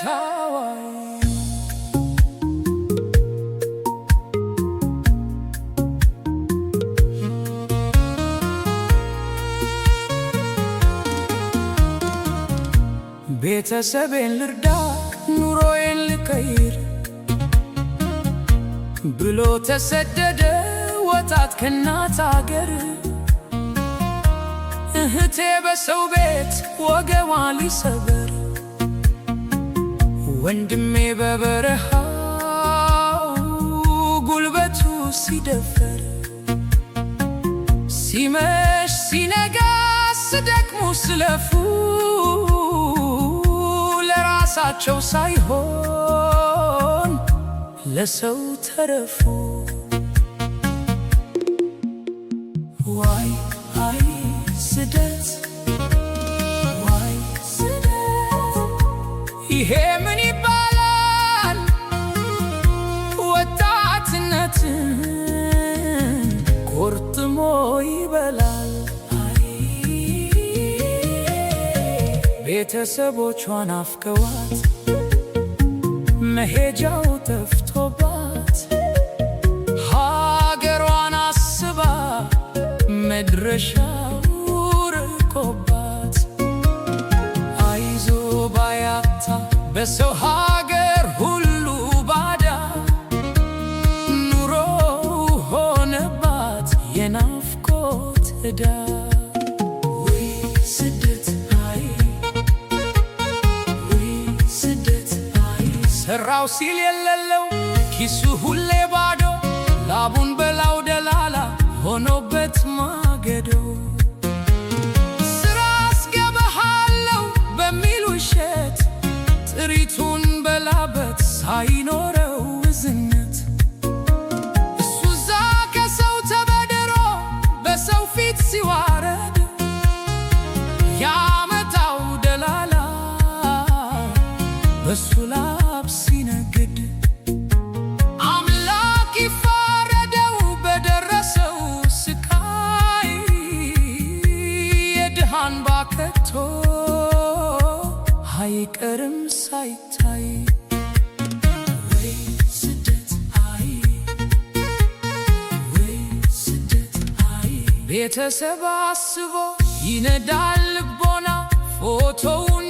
አዋይ። ቤተሰቤን ልርዳ፣ ኑሮዬን ልቀይር ብሎ ተሰደደ ወጣት ከእናት አገር። እህቴ በሰው ቤት ወገቧ ሊሰበር፣ ወንድሜ በበረሃው ጉልበቱ ሲደፈር፣ ሲመሽ ሲነጋ ሲደክሙ ሲለፉ፣ ለራሳቸው ሳይሆን ለሰው ተረፉ። ዋይ አይ ስደት፣ ዋይ ስደት፣ ይሄ ምን ይባላል? ወጣትነትን ቆርጥሞ ይበላል። አይ ቤተሰቦቿን ናፍቀዋት፣ መሄጃው ጠፍቶባት፣ ሀገሯን አስባ መድረሻው ርቆባት፣ አይዞ ባይ አጥታ በሰው ሀገር ሁሉ ባዳ፣ ኑሮ ሆነባት የናፍቆት ዕዳ። ውይ ስደት አይ፣ ውይ ስደት አይ፣ ሰራው ሲል የሌለው፣ ኪሱ ሁሌ ባዶ፣ ላቡን በላው ደላላ ሆኖበት ማገዶ። ስራ አስገባሃለሁ በሚል ውሸት ጥሪቱን በላበት ሳይኖረው እዝነት። እሱ እዛ ከሰው ተበድሮ በሰው ፊት ሲዋረድ፣ ያመጣው ደላላ በሱ ላብ ሲነግድ፣ አምላክ ይፋረደው በደረሰው ስቃይ፣ የድሃ እንባ ከቶ አይቀርም ሳይታይ። ወይ ስደት አይ፣ ወይ ስደት አይ፣ ቤተሰብ አስቦ ይነዳል ልቦና ፎቶውን